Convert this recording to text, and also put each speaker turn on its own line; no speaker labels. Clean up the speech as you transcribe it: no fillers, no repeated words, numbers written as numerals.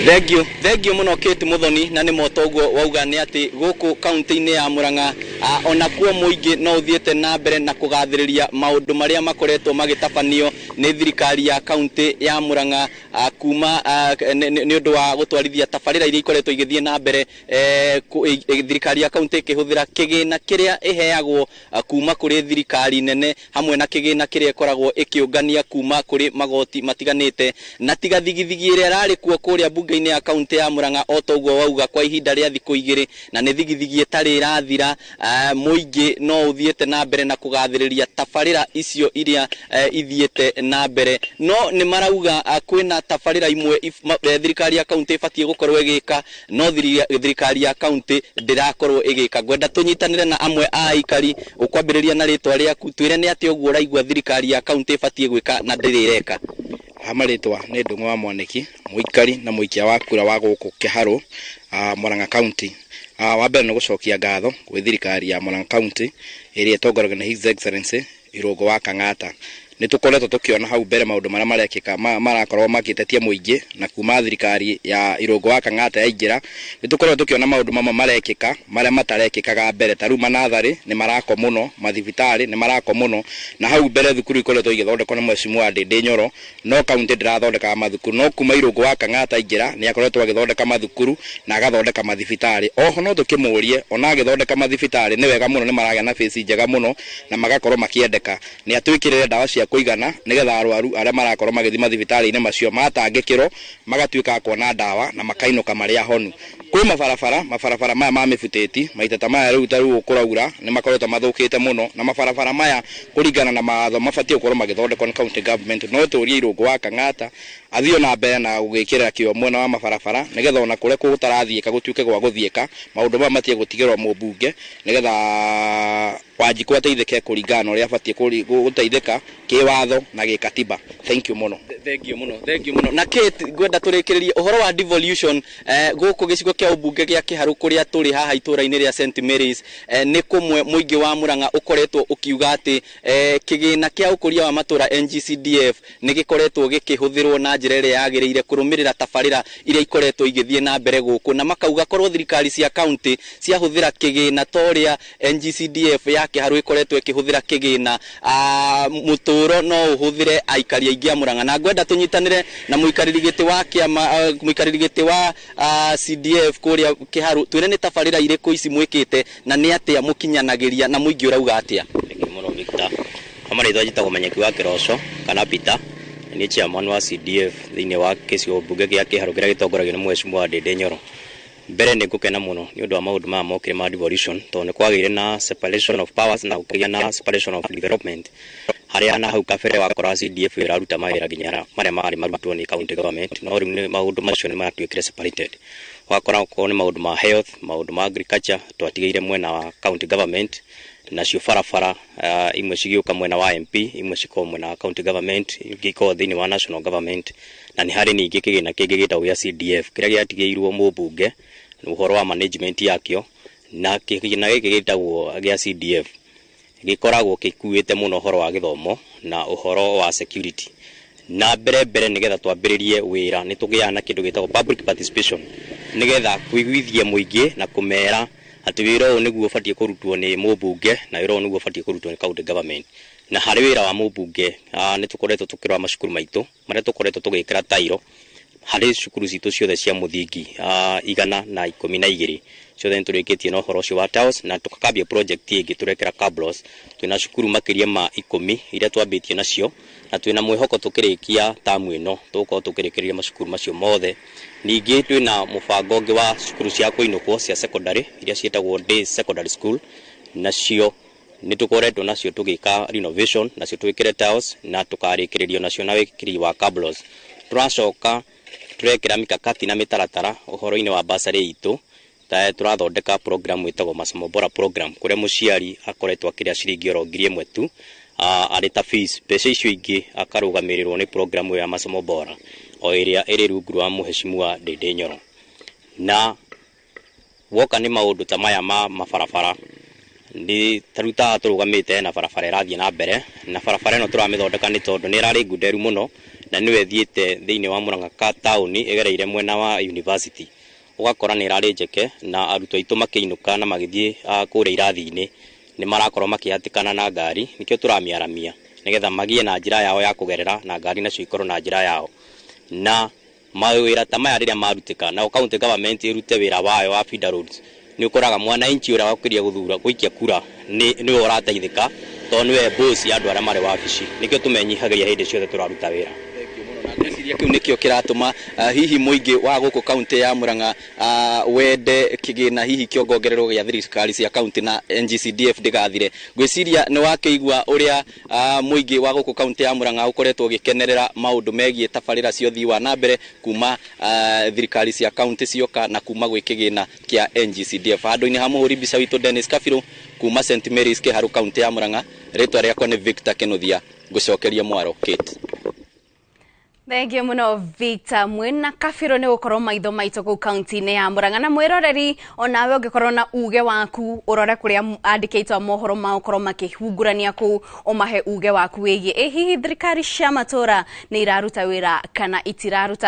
Thank you, thank you mũno, Kate Muthoni. Na nĩ moto ũguo wauga nĩ atĩ gũkũ kaunti-inĩ ya Murang'a, onakuo mũingĩ no ũthiĩte na mbere na kũgathĩrĩria maũndũ marĩa makoretwo magĩtabanio nĩ thirikari ya kaunti ya Murang'a, kuma nĩ ũndũ wa gũtwarithia tabarĩra iria ikoretwo igĩthiĩ na mbere, thirikari ya kaunti ĩkĩhũthĩra kĩgĩna kĩrĩa ĩheagwo kuma kũrĩ thirikari nene, hamwe na kĩgĩna kĩrĩa ĩkoragwo ĩkĩũngania kuma kũrĩ magoti matiganĩte. Na tiga thigithigi ĩrĩa ĩrarĩ kuo kũrĩa mbunge-inĩ ya kaunti ya Murang'a, o ta ũguo wauga, kwa ihinda rĩa thikũ 2, na nĩ thigithigi ĩtarĩ ĩrathira, mũingĩ no ũthiĩte na mbere na kũgathĩrĩria tabarĩra icio iria ithiĩte na mbere. No nĩ marauga kwĩna tabarĩra imwe thirikari ya kaunti ĩbatiĩ gũkorwo ĩgĩka, no thirikari ya kaunti ndĩrakorwo ĩgĩka. Ngwenda tũnyitanĩre na amwe a aikari. Ũkwambĩrĩria na rĩtwa rĩaku, twĩre nĩ atĩa ũguo ũraigua thirikari ya kaunti ĩbatiĩ gwĩka na ndĩrĩ ĩreka.
Ha marĩtwa nĩ Ndung'u wa Mwanĩki, mũikari na mũikia wa kura wa gũkũ Kĩharũ, Murang'a County. Wa mbere nĩ gũcokia ngatho gwĩ thirikari ya Murang'a County ĩrĩa ĩtongoragio nĩ His Excellency Irũngũ wa Kang'ata. Nĩ tũkoretwo tũkĩona hau mbere maũndũ marĩa marekĩka marakorwo makĩtetia mũingĩ, na kuma thirikari ya Irũngũ wa Kang'ata yaingĩra, nĩ tũkoretwo tũkĩona maũndũ mamwe marekĩka marĩa matarekĩkaga mbere. Ta rĩu manatharĩ nĩ marakwo mũno, mathibitarĩ nĩ marakwo mũno, na hau mbere thukuru ikoretwo igĩthondekwo nĩ Mheshimiwa Ndindi Nyoro, no kaunti ndĩrathondekaga mathukuru. No kuma Irũngũ wa Kang'ata aingĩra, nĩ akoretwo agĩthondeka mathukuru na agathondeka mathibitarĩ. Oho no tũkĩmũrie, ona agĩthondeka mathibitarĩ nĩ wega mũno, nĩ maragĩa na bĩci njega mũno na magakorwo makĩendeka, nĩ atwĩkĩrĩre ndawa cia kũigana, nĩgetha arwaru arĩa marakorwo magĩthiĩ mathibitarĩ-inĩ macio matangĩkĩrwo magatuĩka a kuona ndawa na makainũka marĩ ahonu. Kwĩ mabarabara, mabarabara maya ma mĩbutĩti maita ta maya rĩu, ta rĩu kũraura, nĩ makoretwo mathũkĩte mũno, na mabarabara maya kũringana na mawatho mabatiĩ gũkorwo magĩthondekwo nĩ county government. No tũrie Irũngũ wa Kang'ata athiĩ na mbere na gũgĩkĩrĩra kĩo mwena wa mabarabara, nĩgetha ona kũrĩa gũtarathiĩka gũtuĩke gwa gũthiĩka. Maũndũ maya matige gũtigĩrwo mũmbunge, nĩgetha Wanjikũ ateithĩke kũringana na ũrĩa abatiĩ gũteithĩka kĩwatho na gĩkatiba. Thank you mũno.
Thank you mũno, thank you mũno. Na Kate, ngwenda tũrĩkĩrĩrie ũhoro wa devolution gũkũ gĩcigo kĩa ũmbunge gĩa Kĩharũ, kũrĩa tũrĩ haha itũũra-inĩ rĩa St Mary's. Nĩ kũmwe mũingĩ wa Murang'a ũkoretwo ũkiuga atĩ kĩgĩna kĩa ũkũria wa matũũra, NGCDF, nĩ gĩkoretwo gĩkĩhũthĩrwo na njĩra ĩrĩa yagĩrĩire kũrũmĩrĩra tabarĩra iria ikoretwo igĩthiĩ na mbere gũkũ, na makauga korwo thirikari cia kaunti ciahũthĩra kĩgĩna ta ũrĩa NGCDF ya Kĩharũ ĩkoretwo ĩkĩhũthĩra kĩgĩna, mũtũũro no ũhũthĩre aikari aingĩ a Murang'a. Na ngwenda tũnyitanĩre na mũikarĩri gĩtĩ wa kĩama, mũikarĩri gĩtĩ wa CDF kũrĩa Kĩharũ, twĩre nĩ tabarĩra irĩkũ ici mwĩkĩte na nĩ atĩa mũkinyanagĩria na mũingĩ ũrauga atĩa.
Thank you mũno, Victor. Kwa marĩtwa njĩtagwo Manyeki wa Kĩroco kana Peter. Nĩ chairman wa CDF thĩinĩ wa gĩcigo mbunge gĩa Kĩharũ kĩrĩa gĩtongoragio nĩ Mheshimiwa Ndindi Nyoro. Mbere nĩ ngũkena mũno nĩ ũndũ wa maũndũ maya mokire ma devolution, tondũ nĩ kwagĩire na separation of powers na gũkĩgĩa na separation of development, harĩa na hau kabere wakora CDF ĩraruta mawĩra nginya marĩa marĩ marutwo nĩ county government, no rĩu nĩ maũndũ macio nĩ maratuĩkire separated. Wakora okorwo nĩ maũndũ ma health, maũndũ ma agriculture, twatigĩire mwena wa county government, nacio barabara imwe cigĩũka mwena wa MP, imwe cikorwo mwena wa county government, ingĩ ikorwo thĩinĩ wa national government. Na nĩ harĩ ningĩ kĩgĩna kĩngĩ gĩtagwo gĩa CDF kĩrĩa gĩatigĩirwo mũmbunge ũhoro wa management yakĩo. Na kĩgĩna gĩkĩ gĩtagwo gĩa CDF gĩkoragwo gĩkuĩte mũno ũhoro wa gĩthomo na ũhoro wa security. Na mbere mbere, nĩgetha twambĩrĩrie wĩra, nĩ tũgĩaga na kĩndũ gĩtagwo public participation, nĩgetha kũiguithia mũingĩ na kũmera atĩ wĩra ũyũ nĩguo ũbatiĩ kũrutwo nĩ mũmbunge na wĩra ũyũ nĩguo ũbatiĩ kũrutwo nĩ county government. Na harĩ wĩra wa mũmbunge, nĩ tũkoretwo tũkĩrora macukuru maitũ marĩa tũkoretwo tũgĩkĩra tairo harĩ cukuru citũ ciothe cia mũthingi 112 ciothe. Nĩ tũrĩkĩtie na ũhoro ũcio wa tiles, na tũkambia project ĩngĩ tũrekĩra cabros. Twĩna cukuru makĩria ma 10 iria twambĩtie nacio, na twĩna mwĩhoko tũkĩrĩkia tamu ĩno tũgũkorwo tũkĩrĩkĩrĩria macukuru macio mothe. Ningĩ twĩna mũbango ũngĩ wa cukuru cia kũinũkwo cia secondary iria ciĩtagwo day secondary school. Nacio nĩ tũkoretwo nacio tũgĩka renovation, nacio twĩkĩre tiles na tũkarĩkĩrĩrio nacio na wĩkĩri wa cabros. Tũracoka tũrekĩra mikakati na mĩtaratara ũhoro-inĩ wa bursary itũ, ta tũrathondeka program ĩtagwo Masomo Bora program, kũrĩa mũciari akoretwo akĩrĩa ciringi oro 1000 tu arĩ ta fees. Mbeca icio ingĩ akarũgamĩrĩrwo nĩ program ĩyo ya Masomo Bora o ĩrĩa ĩrĩ rungu rwa Mheshimiwa Ndindi Nyoro. Na woka nĩ maũndũ ta maya ma mabarabara, nĩ ta rĩu taha tũrũgamĩte na barabara ĩrathiĩ na mbere, na barabara ĩno tũramĩthondeka nĩ tondũ nĩ ĩrarĩ ngunderu mũno. Na nĩyo ĩthiĩte thĩinĩ wa Murang'a ka taũni ĩgereire mwena wa university, ũgakora nĩ ĩrarĩ njeke, na arutwo aitũ makĩinũka na magĩthiĩ kũrĩa irathi-inĩ nĩ marakorwo makĩhatĩkana na ngari. Nĩkĩo tũramĩaramia, nĩgetha magĩe na njĩra yao ya kũgerera, na ngari nacio ikorwo na njĩra yao. Na mawĩra ta maya rĩrĩa marutĩka, na county government ĩrute wĩra wayo wa feeder roads, nĩ ũkoraga mwananchi ũrĩa wakĩria gũthura gũikia kura nĩwe ũrateithĩka, tondũ nĩwe boss ya andũ arĩa marĩ wabici. Nĩkĩo tũmenyihagĩria hĩndĩ ciothe tũraruta wĩra.
Na ngwĩciria kĩu nĩkĩo kĩratũma hihi mũingĩ wa gũkũ kaunti ya Murang'a wende kĩgĩna hihi kĩongongererwo gĩa thirikari cia kaunti na NGCDF ndĩgathire. Ngwĩciria nĩ wakĩigua ũrĩa mũingĩ wa gũkũ kaunti ya Murang'a ũkoretwo ũgĩkenerera maũndũ megiĩ tabarĩra cia ũthii wa na mbere kuma thirikari cia kaunti cioka na kuma gwĩ kĩgĩna kĩa NGCDF. Handũ-inĩ ha mũhũri mbica witũ Dennis Kabirũ, kuma St Mary's Kĩharũ, kaunti ya Murang'a, rĩtwa rĩakwa nĩ Victor Kĩnuthia. Ngũcokeria mwaro, Kate.
Thengiũ mũno, Victor, mwĩna Kabirũ, nĩ gũkorwo maitho maitũ kũu kaunti-inĩ ya Murang'a. Na mwĩroreri, onawe ũngĩkorwo na uge waku, ũrore kũrĩa andĩkĩtwo a mohoro magũkorwo makĩhungurania kũu, ũmahe uge waku wĩgiĩ ĩ hihi thirikari cia matũra nĩ iraruta wĩra kana itiraruta.